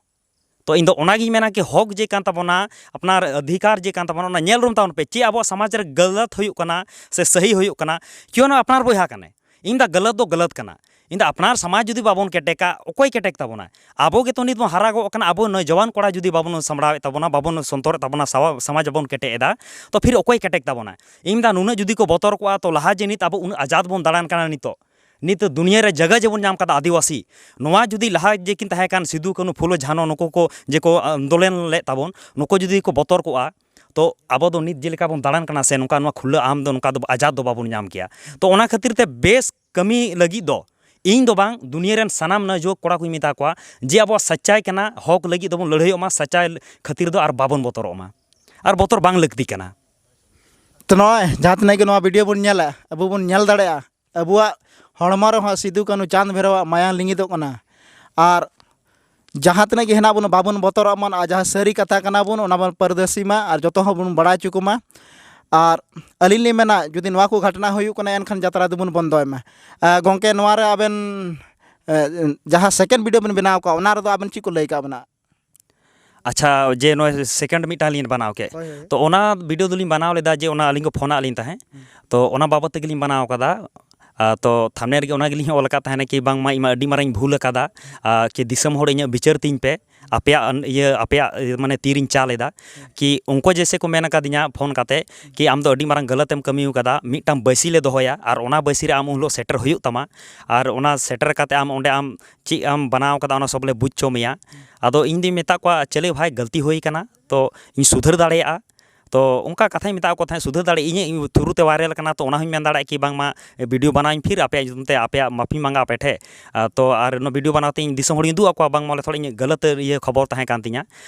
ᱛᱚ ᱤᱧ ᱫᱚ ᱚᱱᱟᱜᱤᱧ ᱢᱮᱱᱟ ᱠᱤ ᱦᱚᱠ ᱡᱮ ᱠᱟᱱ ᱛᱟᱵᱚᱱᱟ, ᱟᱯᱱᱟᱨ ᱚᱫᱷᱤᱠᱟᱨ ᱡᱮ ᱠᱟᱱ ᱛᱟᱵᱚᱱᱟ, ᱚᱱᱟ ᱧᱮᱞ ᱨᱩᱢ ᱛᱟᱵᱚᱱ ᱯᱮ, ᱪᱮᱫ ᱟᱵᱚᱣᱟᱜ ᱥᱚᱢᱟᱡᱽ ᱨᱮ ᱜᱟᱞᱟᱛ ᱦᱩᱭᱩᱜ ᱠᱟᱱᱟ ᱥᱮ ᱥᱟᱹᱦᱤ ᱦᱩᱭᱩᱜ ᱠᱟᱱᱟ᱾ ᱠᱤᱭᱚᱱ ᱟᱯᱱᱟᱨ ᱵᱚᱭᱦᱟ ᱠᱟᱱᱮ, ᱤᱧ ᱫᱚ ᱜᱟᱞᱟᱛ ᱫᱚ ᱜᱟᱞᱟᱛ ᱠᱟᱱᱟ᱾ ᱤᱧ ᱫᱚ ᱟᱯᱱᱟᱨ ᱥᱚᱢᱟᱡᱽ ᱡᱩᱫᱤ ᱵᱟᱵᱚᱱ ᱠᱮᱴᱮᱠᱟ, ᱚᱠᱚᱭ ᱠᱮᱴᱮᱠ ᱛᱟᱵᱚᱱᱟ? ᱟᱵᱚ ᱜᱮᱛᱚ ᱱᱤᱛ ᱵᱚᱱ ᱦᱟᱨᱟ ᱜᱚᱜ ᱠᱟᱱᱟ, ᱟᱵᱚ ᱱᱚᱣᱡᱚᱣᱟᱱ ᱠᱚᱲᱟ ᱡᱩᱫᱤ ᱵᱟᱵᱚᱱ ᱥᱟᱢᱵᱲᱟᱣᱮᱫ ᱛᱟᱵᱚᱱᱟ, ᱵᱟᱵᱚᱱ ᱥᱚᱱᱛᱚᱨᱮᱫ ᱛᱟᱵᱚᱱᱟ, ᱥᱟᱣᱟ-, ᱥᱚᱢᱟᱡᱽ ᱵᱟᱵᱚᱱ ᱠᱮᱴᱮᱡ ᱮᱫᱟ, ᱛᱚ ᱯᱷᱤᱨ ᱚᱠᱚᱭ ᱠᱮᱴᱮᱠ ᱛᱟᱵᱚᱱᱟ? ᱤᱧ ᱫᱚ ᱱᱩᱱᱟᱹᱜ ᱡᱩᱫᱤ ᱠᱚ ᱵᱚᱛᱚᱨ ᱠᱚᱜᱼᱟ, ᱛᱚ ᱞᱟᱦᱟ ᱡᱮ ᱱᱤᱛ ᱟᱵᱚ ᱩᱱᱟᱹᱜ ᱟᱡᱟᱫ ᱵᱚᱱ ᱫᱟᱬᱟᱱ ᱠᱟᱱᱟ ᱱᱤᱛᱚᱜ, ᱱᱤᱛ ᱫᱩᱱᱤᱭᱟᱹ ᱨᱮ ᱡᱟᱭᱜᱟ ᱡᱮᱵᱚᱱ ᱧᱟᱢ ᱠᱟᱫᱟ ᱟᱹᱫᱤᱵᱟᱹᱥᱤ, ᱱᱚᱣᱟ ᱡᱩᱫᱤ ᱞᱟᱦᱟ ᱡᱮ ᱠᱤᱱ ᱛᱟᱦᱮᱸ ᱠᱟᱱ ᱥᱤᱫᱩ, ᱠᱟᱹᱱᱦᱩ, ᱯᱷᱩᱞᱳ, ᱡᱷᱟᱱᱚ, ᱱᱩᱠᱩ ᱠᱚ ᱡᱮ ᱠᱚ ᱟᱱᱫᱳᱞᱚᱱ ᱞᱮᱫ ᱛᱟᱵᱚᱱ, ᱱᱩᱠᱩ ᱡᱩᱫᱤ ᱠᱚ ᱵᱚᱛᱚᱨ ᱠᱚᱜᱼᱟ, ᱛᱚ ᱟᱵᱚ ᱫᱚ ᱱᱤᱛ ᱡᱮᱞᱮᱠᱟ ᱵᱚᱱ ᱫᱟᱬᱟᱱ ᱠᱟᱱᱟ ᱥᱮ, ᱱᱚᱝᱠᱟ ᱱᱚᱣᱟ ᱠᱷᱩᱞᱟᱹ ᱟᱢ ᱫᱚ ᱱᱚᱝᱠᱟ ᱫᱚ ᱟᱡᱟᱫ ᱫᱚ ᱵᱟᱵᱚᱱ ᱧᱟᱢ ᱠᱮᱭᱟ᱾ ᱛᱚ ᱚᱱᱟ ᱠᱷᱟᱹᱛᱤᱨ ᱛᱮ ᱵᱮᱥ ᱠᱟᱹᱢᱤ ᱞᱟᱹᱜᱤᱫ ᱫᱚ ᱤᱧ ᱫᱚ ᱵᱟᱝ, ᱫᱩᱱᱤᱭᱟᱹ ᱨᱮᱱ ᱥᱟᱱᱟᱢ ᱱᱚᱣᱡᱩᱣᱟᱹ ᱠᱚᱲᱟ ᱠᱚᱧ ᱢᱮᱛᱟ ᱠᱚᱣᱟ ᱡᱮ ᱟᱵᱚᱣᱟᱜ ᱥᱟᱪᱟᱭ ᱠᱟᱱᱟ, ᱦᱚᱠ ᱞᱟᱹᱜᱤᱫ ᱫᱚᱵᱚᱱ ᱞᱟᱹᱲᱦᱟᱹᱭᱚᱜ ᱢᱟ, ᱥᱟᱪᱟᱭ ᱠᱷᱟᱹᱛᱤᱨ ᱫᱚ ᱟᱨ ᱵᱟᱵᱚᱱ ᱵᱚᱛᱚᱨᱚᱜ ᱢᱟ, ᱟᱨ ᱵᱚᱛᱚᱨ ᱵᱟᱝ ᱞᱟᱹᱠᱛᱤ ᱠᱟᱱᱟ᱾ ᱛᱚ ᱱᱚᱜᱼᱚᱭ ᱡᱟᱦᱟᱸ ᱛᱤᱱᱟᱹᱜ ᱜᱮ ᱱᱚᱣᱟ ᱵᱷᱤᱰᱤᱭᱳ ᱵᱚᱱ ᱧᱮᱞᱟ, ᱟᱵᱚ ᱵᱚᱱ ᱧᱮᱞ ᱫᱟᱲᱮᱭᱟᱜᱼᱟ, ᱟᱵᱚᱣᱟᱜ ᱦᱚᱲᱢᱚ ᱨᱮᱦᱚᱸ ᱥᱤᱫᱩ ᱠᱟᱹᱱᱦᱩ ᱪᱟᱸᱫᱽ ᱵᱷᱮᱨᱟᱣᱟᱜ ᱢᱟᱭᱟᱝ ᱞᱤᱸᱜᱤᱫᱚᱜ ᱠᱟᱱᱟ᱾ ᱟᱨ ᱡᱟᱦᱟᱸ ᱛᱤᱱᱟᱹᱜ ᱜᱮ ᱦᱮᱱᱟᱜ ᱵᱚᱱᱟ, ᱵᱟᱵᱚᱱ ᱵᱚᱛᱚᱨᱚᱜ ᱢᱟ, ᱟᱨ ᱡᱟᱦᱟᱸ ᱥᱟᱹᱨᱤ ᱠᱟᱛᱷᱟ ᱠᱟᱱᱟ ᱵᱚᱱ, ᱚᱱᱟ ᱵᱚᱱ ᱯᱟᱹᱨᱫᱟᱹᱥᱤ ᱢᱟ, ᱟᱨ ᱡᱚᱛᱚ ᱦᱚᱲ ᱵᱚᱱ ᱵᱟᱲᱟᱭ ᱦᱚᱪᱚ ᱠᱚᱢᱟ᱾ ᱟᱨ ᱟᱹᱞᱤᱧ ᱞᱤᱧ ᱢᱮᱱᱟ, ᱡᱩᱫᱤ ᱱᱚᱣᱟ ᱠᱚ ᱜᱷᱚᱴᱚᱱᱟ ᱦᱩᱭᱩᱜ ᱠᱟᱱᱟ, ᱮᱱᱠᱷᱟᱱ ᱡᱟᱛᱨᱟ ᱫᱚᱵᱚᱱ ᱵᱚᱱᱫᱚᱭ ᱢᱟ᱾ ᱟᱨ ᱜᱚᱢᱠᱮ, ᱱᱚᱣᱟ ᱨᱮ ᱟᱵᱮᱱ, ᱮ, ᱡᱟᱦᱟᱸ ᱥᱮᱠᱮᱱᱰ ᱵᱷᱤᱰᱤᱭᱳ ᱵᱮᱱ ᱵᱮᱱᱟᱣ ᱠᱟᱜᱼᱟ, ᱚᱱᱟ ᱨᱮᱫᱚ ᱟᱵᱮᱱ ᱪᱮᱫ ᱠᱚ ᱞᱟᱹᱭ ᱠᱟᱜ ᱵᱮᱱᱟ? ᱟᱪᱪᱷᱟ, ᱡᱮ ᱱᱚᱜᱼᱚᱭ ᱥᱮᱠᱮᱱᱰ ᱢᱤᱫᱴᱟᱝ ᱞᱤᱧ ᱵᱮᱱᱟᱣ ᱠᱮᱫ, ᱦᱳᱭ, ᱦᱳᱭ᱾ ᱛᱚ ᱚᱱᱟ ᱵᱷᱤᱰᱤᱭᱳ ᱫᱚᱞᱤᱧ ᱵᱮᱱᱟᱣ ᱞᱮᱫᱟ ᱡᱮ ᱚᱱᱟ ᱟᱹᱞᱤᱧ ᱠᱚ ᱯᱷᱳᱱ ᱟᱫ ᱞᱤᱧ ᱛᱟᱦᱮᱸᱫ᱾ ᱦᱩᱸ᱾ ᱛᱚ ᱚᱱᱟ ᱵᱟᱵᱚᱫ ᱛᱮᱜᱮᱞᱤᱧ ᱵᱮᱱᱟᱣ ᱠᱟᱫᱟ᱾ ᱟᱨ ᱛᱚ ᱛᱷᱟᱢᱱᱮᱞ ᱨᱮᱜᱮ ᱚᱱᱟ ᱜᱮᱞᱤᱧ ᱚᱞ ᱟᱠᱟᱫ ᱛᱟᱦᱮᱱᱟ ᱠᱤ ᱵᱟᱝᱢᱟ ᱤᱧ ᱢᱟ ᱟᱹᱰᱤ ᱢᱟᱨᱟᱝ ᱤᱧ ᱵᱷᱩᱞ ᱟᱠᱟᱫᱟ, ᱟᱨ ᱠᱤ ᱫᱤᱥᱚᱢ ᱦᱚᱲ ᱤᱧᱟᱹᱜ ᱵᱤᱪᱟᱹᱨ ᱛᱤᱧ ᱯᱮ, ᱟᱯᱮᱭᱟᱜ ᱤᱭᱟᱹ ᱟᱯᱮᱭᱟᱜ ᱤᱭᱟᱹ ᱢᱟᱱᱮ ᱛᱤᱨᱤᱧ ᱪᱟᱞ ᱮᱫᱟ᱾ ᱠᱤ ᱩᱱᱠᱩ ᱡᱮᱭᱥᱮ ᱠᱚ ᱢᱮᱱ ᱟᱠᱟᱫᱤᱧᱟ ᱯᱷᱳᱱ ᱠᱟᱛᱮ ᱠᱤ ᱟᱢ ᱫᱚ ᱟᱹᱰᱤ ᱢᱟᱨᱟᱝ ᱜᱟᱹᱞᱟᱹᱛ ᱮᱢ ᱠᱟᱹᱢᱤ ᱟᱠᱟᱫᱟ, ᱢᱤᱫᱴᱟᱝ ᱵᱟᱹᱭᱥᱤ ᱞᱮ ᱫᱚᱦᱚᱭᱟ ᱟᱨ ᱚᱱᱟ ᱵᱟᱹᱭᱥᱤ ᱨᱮ ᱟᱢ ᱩᱱ ᱦᱤᱞᱳᱜ ᱥᱮᱴᱮᱨ ᱦᱩᱭᱩᱜ ᱛᱟᱢᱟ, ᱟᱨ ᱚᱱᱟ ᱥᱮᱴᱮᱨ ᱠᱟᱛᱮ ᱟᱢ ᱚᱸᱰᱮ ᱟᱢ ᱪᱮᱫ ᱮᱢ ᱵᱮᱱᱟᱣ ᱟᱠᱟᱫᱟ ᱚᱱᱟ ᱥᱚᱵ ᱞᱮ ᱵᱩᱡᱽ ᱦᱚᱪᱚ ᱢᱮᱭᱟ᱾ ᱟᱫᱚ ᱤᱧ ᱫᱩᱧ ᱢᱮᱛᱟ ᱠᱚᱣᱟ, ᱪᱟᱹᱞᱮ ᱵᱷᱟᱭ, ᱜᱟᱹᱞᱛᱤ ᱦᱩᱭ ᱠᱟᱱᱟ, ᱛᱚ ᱤᱧ ᱥᱩᱫᱷᱟᱹᱨ ᱫᱟᱲᱮᱭᱟᱜᱼᱟ᱾ ᱛᱚ ᱚᱱᱠᱟ ᱠᱟᱛᱷᱟᱧ ᱢᱮᱛᱟᱫ ᱠᱚ ᱛᱟᱦᱮᱸᱫ, ᱥᱩᱫᱷᱟᱹᱨ ᱫᱟᱲᱮ ᱤᱧᱟᱹᱜ ᱛᱷᱨᱩ ᱛᱮ ᱵᱷᱟᱭᱨᱟᱞ ᱠᱟᱱᱟ, ᱛᱚ ᱚᱱᱟ ᱦᱚᱸᱧ ᱢᱮᱱ ᱫᱟᱲᱮᱭᱟᱜᱼᱟ ᱠᱤ ᱵᱟᱝᱢᱟ ᱵᱷᱤᱰᱤᱭᱳ ᱵᱮᱱᱟᱣᱟᱹᱧ ᱯᱷᱤᱨ ᱟᱯᱮᱭᱟᱜ ᱧᱩᱛᱩᱢ ᱛᱮ ᱟᱯᱮᱭᱟᱜ ᱢᱟᱯᱤᱧ ᱢᱟᱸᱜᱟ ᱟᱯᱮ ᱴᱷᱮᱱ᱾ ᱟᱨ ᱛᱚ ᱟᱨ ᱱᱚᱣᱟ ᱵᱷᱤᱰᱤᱭᱳ ᱵᱮᱱᱟᱣ ᱛᱮ ᱤᱧ ᱫᱤᱥᱚᱢ ᱦᱚᱲᱤᱧ ᱩᱫᱩᱜ ᱟᱠᱚᱣᱟ ᱵᱟᱝᱢᱟ ᱵᱚᱞᱮ ᱛᱷᱚᱲᱟ ᱤᱧᱟᱹᱜ ᱜᱟᱹᱞᱟᱹᱛ ᱤᱭᱟᱹ ᱠᱷᱚᱵᱚᱨ ᱛᱟᱦᱮᱸ ᱠᱟᱱ ᱛᱤᱧᱟ᱾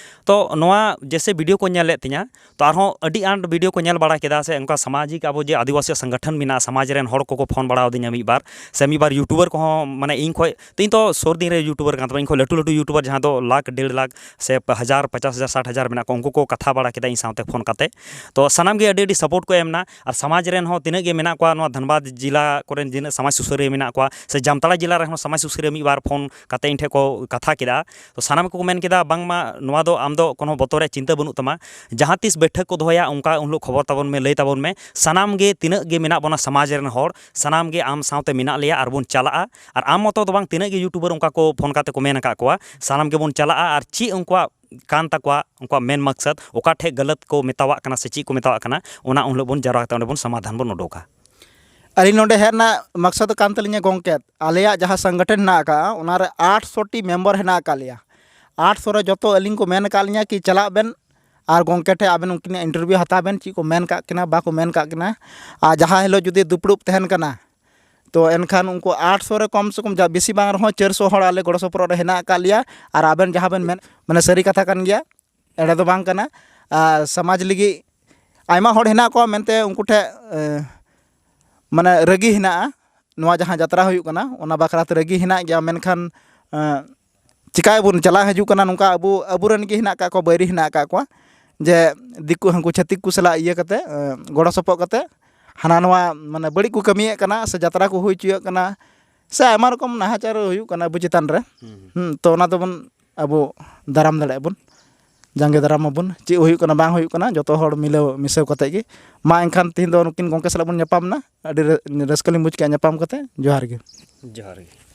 ᱛᱚ ᱱᱚᱣᱟ ᱡᱮᱭᱥᱮ ᱵᱷᱤᱰᱤᱭᱳ ᱠᱚ ᱧᱮᱞ ᱞᱮᱫ ᱛᱤᱧᱟ, ᱛᱚ ᱟᱨᱦᱚᱸ ᱟᱹᱰᱤ ᱟᱸᱴ ᱵᱷᱤᱰᱤᱭᱳ ᱠᱚ ᱧᱮᱞ ᱵᱟᱲᱟ ᱠᱮᱫᱟ, ᱥᱮ ᱚᱱᱠᱟ ᱥᱟᱢᱟᱡᱤᱠ ᱟᱵᱚ ᱡᱮ ᱟᱹᱫᱤᱵᱟᱹᱥᱤ ᱥᱚᱝᱜᱚᱴᱷᱚᱱ ᱢᱮᱱᱟᱜᱼᱟ, ᱥᱚᱢᱟᱡᱽ ᱨᱮᱱ ᱦᱚᱲ ᱠᱚᱠᱚ ᱯᱷᱳᱱ ᱵᱟᱲᱟ ᱟᱹᱫᱤᱧᱟ ᱢᱤᱫ ᱵᱟᱨ, ᱥᱮ ᱢᱤᱫ ᱵᱟᱨ ᱭᱩᱴᱩᱵᱟᱨ ᱠᱚᱦᱚᱸ, ᱢᱟᱱᱮ ᱤᱧ ᱠᱷᱚᱱ ᱛᱚ ᱤᱧ ᱛᱚ ᱥᱩᱨ ᱫᱤᱱ ᱨᱮ ᱭᱩᱴᱩᱵᱟᱨ ᱠᱟᱱ ᱛᱟᱵᱚᱱᱟ, ᱤᱧ ᱠᱷᱚᱱ ᱞᱟᱹᱴᱩ ᱞᱟᱹᱴᱩ ᱭᱩᱴᱩᱵᱟᱨ ᱡᱟᱦᱟᱸ ᱫᱚ ᱞᱟᱠᱷ, ᱰᱮᱲ ᱞᱟᱠᱷ ᱥᱮ ᱦᱟᱡᱟᱨ, ᱯᱚᱪᱟᱥ ᱦᱟᱡᱟᱨ, ᱥᱟᱴ ᱦᱟᱡᱟᱨ ᱢᱮᱱᱟᱜ ᱠᱚᱣᱟ, ᱩᱱᱠᱩ ᱠᱚ ᱠᱟᱛᱷᱟ ᱵᱟᱲᱟ ᱠᱮᱫᱟ ᱤᱧ ᱥᱟᱶᱛᱮ ᱯᱷᱳᱱ ᱠᱟᱛᱮ᱾ ᱛᱚ ᱥᱟᱱᱟᱢ ᱜᱮ ᱟᱹᱰᱤ ᱟᱹᱰᱤ ᱥᱟᱯᱳᱨᱴ ᱠᱚ ᱮᱢ ᱮᱱᱟ᱾ ᱟᱨ ᱥᱚᱢᱟᱡᱽ ᱨᱮᱱ ᱦᱚᱸ ᱛᱤᱱᱟᱹᱜ ᱜᱮ ᱢᱮᱱᱟᱜ ᱠᱚᱣᱟ, ᱱᱚᱣᱟ ᱫᱷᱟᱱᱵᱟᱫᱽ ᱡᱮᱞᱟ ᱠᱚᱨᱮᱱ ᱛᱤᱱᱟᱹᱜ ᱥᱚᱢᱟᱡᱽ ᱥᱩᱥᱟᱹᱨᱤᱭᱟᱹ ᱢᱮᱱᱟᱜ ᱠᱚᱣᱟ, ᱥᱮ ᱡᱟᱢᱛᱟᱲᱟ ᱡᱮᱞᱟ ᱨᱮᱦᱚᱸ ᱥᱚᱢᱟᱡᱽ ᱥᱩᱥᱟᱹᱨᱤᱭᱟᱹ ᱢᱤᱫ ᱵᱟᱨ ᱯᱷᱳᱱ ᱠᱟᱛᱮ ᱤᱧ ᱴᱷᱮᱱ ᱠᱚ ᱠᱟᱛᱷᱟ ᱠᱮᱫᱟ᱾ ᱛᱚ ᱥᱟᱱᱟᱢ ᱠᱚᱠᱚ ᱢᱮᱱ ᱠᱮᱫᱟ, ᱵᱟᱝᱢᱟ ᱱᱚᱣᱟ ᱫᱚ ᱟᱢ ᱫᱚ ᱠᱳᱱᱳ ᱵᱚᱛᱚᱨ ᱨᱮᱭᱟᱜ ᱪᱤᱱᱛᱟᱹ ᱵᱟᱹᱱᱩᱜ ᱛᱟᱢᱟ, ᱡᱟᱦᱟᱸ ᱛᱤᱥ ᱵᱳᱭᱴᱷᱚᱠ ᱠᱚ ᱫᱚᱦᱚᱭᱟ, ᱚᱱᱠᱟ ᱩᱱ ᱦᱤᱞᱳᱜ ᱠᱷᱚᱵᱚᱨ ᱛᱟᱵᱚᱱ ᱢᱮ, ᱞᱟᱹᱭ ᱛᱟᱵᱚᱱ ᱢᱮ᱾ ᱥᱟᱱᱟᱢ ᱜᱮ ᱛᱤᱱᱟᱹᱜ ᱜᱮ ᱢᱮᱱᱟᱜ ᱵᱚᱱᱟ ᱥᱚᱢᱟᱡᱽ ᱨᱮᱱ ᱦᱚᱲ, ᱥᱟᱱᱟᱢ ᱜᱮ ᱟᱢ ᱥᱟᱶᱛᱮ ᱢᱮᱱᱟᱜ ᱞᱮᱭᱟ ᱟᱨ ᱵᱚᱱ ᱪᱟᱞᱟᱜᱼᱟ᱾ ᱟᱨ ᱟᱢ ᱢᱚᱛᱚ ᱫᱚ ᱵᱟᱝ, ᱛᱤᱱᱟᱹᱜ ᱜᱮ ᱭᱩᱴᱩᱵᱟᱨ ᱚᱱᱠᱟ ᱠᱚ ᱯᱷᱳᱱ ᱠᱟᱛᱮ ᱠᱚ ᱢᱮᱱ ᱟᱠᱟᱫ ᱠᱚᱣᱟ, ᱥᱟᱱᱟᱢ ᱜᱮᱵᱚᱱ ᱪᱟᱞᱟᱜᱼᱟ᱾ ᱟᱨ ᱪᱮᱫ ᱩᱱᱠᱩᱣᱟᱜ ᱠᱟᱱ ᱛᱟᱠᱚᱣᱟ, ᱩᱱᱠᱩᱣᱟᱜ ᱢᱮᱱ ᱢᱟᱠᱥᱟᱫ, ᱚᱠᱟ ᱴᱷᱮᱡ ᱜᱟᱹᱞᱟᱹᱛ ᱠᱚ ᱢᱮᱛᱟᱣᱟᱜ ᱠᱟᱱᱟ ᱥᱮ ᱪᱮᱫ ᱠᱚ ᱢᱮᱛᱟᱣᱟᱜ ᱠᱟᱱᱟ, ᱚᱱᱟ ᱩᱱ ᱦᱤᱞᱳᱜ ᱵᱚᱱ ᱡᱟᱣᱨᱟ ᱠᱟᱛᱮ ᱚᱸᱰᱮ ᱵᱚᱱ ᱥᱚᱢᱟᱫᱷᱟᱱ ᱵᱚᱱ ᱩᱰᱩᱠᱟ᱾ ᱟᱹᱞᱤᱧ ᱱᱚᱰᱮ ᱦᱮᱡ ᱨᱮᱱᱟᱜ ᱢᱟᱠᱥᱟᱫ ᱠᱟᱱ ᱛᱟᱹᱞᱤᱧᱟ ᱜᱚᱢᱠᱮ, ᱟᱞᱮᱭᱟᱜ ᱡᱟᱦᱟᱸ ᱥᱚᱝᱜᱚᱴᱷᱚᱱ ᱦᱮᱱᱟᱜ ᱟᱠᱟᱫᱼᱟ, ᱚᱱᱟᱨᱮ ᱟᱴᱥᱚ ᱴᱤ ᱢᱮᱢᱵᱟᱨ ᱦᱮᱱᱟᱜ ᱟᱠᱟᱫ ᱞᱮᱭᱟ᱾ ᱟᱴᱥᱚ ᱨᱮ ᱡᱚᱛᱚ ᱟᱹᱞᱤᱧ ᱠᱚ ᱢᱮᱱ ᱟᱠᱟᱫ ᱞᱤᱧᱟ ᱠᱤ ᱪᱟᱞᱟᱜ ᱵᱮᱱ ᱟᱨ ᱜᱚᱢᱠᱮ ᱴᱷᱮᱱ ᱟᱵᱮᱱ ᱩᱱᱠᱤᱱᱟᱜ ᱤᱱᱴᱟᱨᱵᱷᱤᱭᱩ ᱦᱟᱛᱟᱣ ᱵᱮᱱ, ᱪᱮᱫ ᱠᱚ ᱢᱮᱱ ᱠᱟᱜ ᱠᱤᱱᱟ, ᱵᱟᱠᱚ ᱢᱮᱱ ᱠᱟᱜ ᱠᱤᱱᱟ᱾ ᱟᱨ ᱡᱟᱦᱟᱸ ᱦᱤᱞᱳᱜ ᱡᱩᱫᱤ ᱫᱩᱯᱲᱩᱵ ᱛᱟᱦᱮᱱ ᱠᱟᱱᱟ, ᱛᱚ ᱮᱱᱠᱷᱟᱱ ᱩᱱᱠᱩ ᱟᱴᱥᱚ ᱨᱮ ᱠᱚᱢ ᱥᱮ ᱠᱚᱢ ᱡᱟ-, ᱵᱮᱥᱤ ᱵᱟᱝ ᱨᱮᱦᱚᱸ ᱪᱟᱹᱨᱥᱚ ᱦᱚᱲ ᱟᱞᱮ ᱜᱚᱲᱚ ᱥᱚᱯᱚᱦᱚᱫ ᱨᱮ ᱦᱮᱱᱟᱜ ᱟᱠᱟᱫ ᱞᱮᱭᱟ᱾ ᱟᱨ ᱟᱵᱮᱱ ᱡᱟᱦᱟᱸ ᱵᱮᱱ ᱢᱮᱱ, ᱢᱟᱱᱮ ᱥᱟᱹᱨᱤ ᱠᱟᱛᱷᱟ ᱠᱟᱱ ᱜᱮᱭᱟ, ᱮᱲᱮ ᱫᱚ ᱵᱟᱝ ᱠᱟᱱᱟ᱾ ᱟᱨ ᱥᱚᱢᱟᱡᱽ ᱞᱟᱹᱜᱤᱫ ᱟᱭᱢᱟ ᱦᱚᱲ ᱦᱮᱱᱟᱜ ᱠᱚᱣᱟ ᱢᱮᱱᱛᱮ ᱩᱱᱠᱩ ᱴᱷᱮᱱ, ᱮ, ᱢᱟᱱᱮ ᱨᱟᱹᱜᱤ ᱦᱮᱱᱟᱜᱼᱟ᱾ ᱱᱚᱣᱟ ᱡᱟᱦᱟᱸ ᱡᱟᱛᱨᱟ ᱦᱩᱭᱩᱜ ᱠᱟᱱᱟ, ᱚᱱᱟ ᱵᱟᱠᱷᱨᱟ ᱛᱮ ᱨᱟᱹᱜᱤ ᱦᱮᱱᱟᱜ ᱜᱮᱭᱟ, ᱢᱮᱱᱠᱷᱟᱱ, ᱮ, ᱪᱤᱠᱟᱹᱭᱟᱵᱚᱱ, ᱪᱟᱞᱟᱣ ᱦᱤᱡᱩᱜ ᱠᱟᱱᱟ ᱱᱚᱝᱠᱟ, ᱟᱵᱚ, ᱟᱵᱚᱨᱮᱱ ᱜᱮ ᱦᱮᱱᱟᱜ ᱟᱠᱟᱫ ᱠᱚᱣᱟ, ᱵᱟᱹᱭᱨᱤ ᱦᱮᱱᱟᱜ ᱟᱠᱟᱫ ᱠᱚᱣᱟ, ᱡᱮ ᱫᱤᱠᱩ ᱦᱟᱹᱱᱠᱩ ᱪᱷᱟᱹᱛᱤᱠ ᱠᱚ ᱥᱟᱞᱟᱜ ᱤᱭᱟᱹ ᱠᱟᱛᱮ, ᱮ, ᱜᱚᱲᱚ ᱥᱚᱯᱚᱦᱚᱫ ᱠᱟᱛᱮ ᱦᱟᱱᱟ ᱱᱚᱣᱟ ᱢᱟᱱᱮ ᱵᱟᱹᱲᱤᱡ ᱠᱚ ᱠᱟᱹᱢᱤᱭᱮᱫ ᱠᱟᱱᱟ, ᱥᱮ ᱡᱟᱛᱨᱟ ᱠᱚ ᱦᱩᱭ ᱦᱚᱪᱚᱭᱮᱫ ᱠᱟᱱᱟ, ᱥᱮ ᱟᱭᱢᱟ ᱨᱚᱠᱚᱢ ᱱᱟᱦᱟᱪᱟᱨ ᱦᱩᱭᱩᱜ ᱠᱟᱱᱟ ᱟᱵᱚ ᱪᱮᱛᱟᱱ ᱨᱮ᱾ ᱦᱩᱸ, ᱛᱚ ᱚᱱᱟ ᱫᱚᱵᱚᱱ ᱟᱵᱚ ᱫᱟᱨᱟᱢ ᱫᱟᱲᱮᱭᱟᱜᱼᱟ ᱵᱚᱱ᱾ ᱡᱟᱸᱜᱮ ᱫᱟᱨᱟᱢ ᱢᱟᱵᱚᱱ, ᱪᱮᱫ ᱦᱩᱭᱩᱜ ᱠᱟᱱᱟ ᱵᱟᱝ ᱦᱩᱭᱩᱜ ᱠᱟᱱᱟ, ᱡᱚᱛᱚ ᱦᱚᱲ ᱢᱤᱞᱟᱹᱣ ᱢᱤᱥᱟᱹᱣ ᱠᱟᱛᱮ ᱜᱮ᱾ ᱢᱟ ᱮᱱᱠᱷᱟᱱ ᱛᱤᱦᱤᱧ ᱫᱚ ᱱᱩᱠᱤᱱ ᱜᱚᱢᱠᱮ ᱥᱟᱞᱟᱜ ᱵᱚᱱ ᱧᱟᱯᱟᱢ ᱮᱱᱟ, ᱟᱹᱰᱤ ᱨᱟᱹ-, ᱨᱟᱹᱥᱠᱟᱹ ᱞᱤᱧ ᱵᱩᱡᱽ ᱠᱮᱫᱼᱟ ᱧᱟᱯᱟᱢ ᱠᱟᱛᱮ᱾ ᱡᱚᱦᱟᱨ ᱜᱮ᱾ ᱡᱚᱦᱟᱨ ᱜᱮ᱾